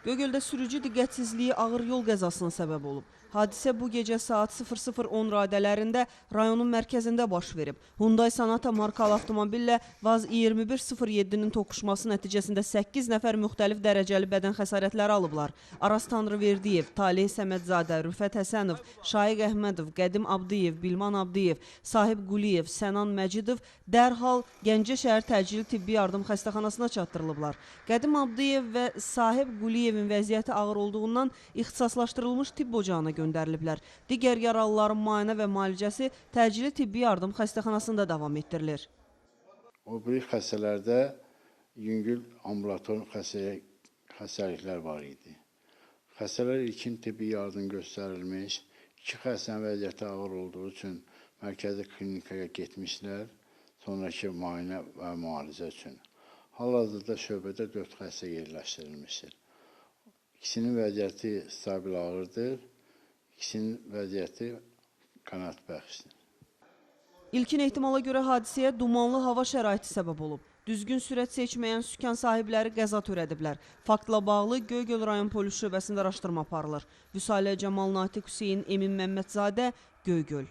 Göygöldə sürücü diqqətsizliyi ağır yol qəzasına səbəb olub. Hadisə bu gecə saat 00:10 radələrində rayonun mərkəzində baş verib. Hyundai Sonata markalı avtomobillə VAZ 2107-nin toqquşması nəticəsində 8 nəfər müxtəlif dərəcəli bədən xəsarətləri alıblar. Araz Tanrıverdiyev, Taleh Səmədzadə, Rüfət Həsənov, Şaiq Əhmədov, Qədim Abdiyev, Bilman Abdiyev, Sahib Quliyev, Sənan Məcidov dərhal Gəncə şəhər təcili tibbi yardım xəstəxanasına çatdırılıblar. Qədim Abdiyev və Sahib Quliyevin vəziyyəti ağır olduğundan ixtisaslaşdırılmış tibb ocağına göndəriliblər. Digər yaralıların müayinə və müalicəsi təcili tibbi yardım xəstəxanasında davam etdirilir. O biri xəstələrdə yüngül ambulator xəstəliklər var idi. Xəstələr ilkin tibbi yardım göstərilmiş, 2 xəstənin vəziyyəti ağır olduğu üçün mərkəzi klinikaya getmişlər, sonraki müayinə və müalicə üçün. Hal-hazırda şöbədə 4 xəstə yerləşdirilmişdir. İkisinin vəziyyəti stabil ağırdır, ikisinin vəziyyəti qənaətbəxşdir. İlkin ehtimala görə hadisəyə dumanlı hava şəraiti səbəb olub. Düzgün sürət seçməyən sükan sahibləri qəza törədiblər. Faktla bağlı Göygöl rayon polis şöbəsində araşdırma aparılır. Vüsalə Cəmal, Natiq Hüseyn, Emin Məmmədzadə, Göygöl.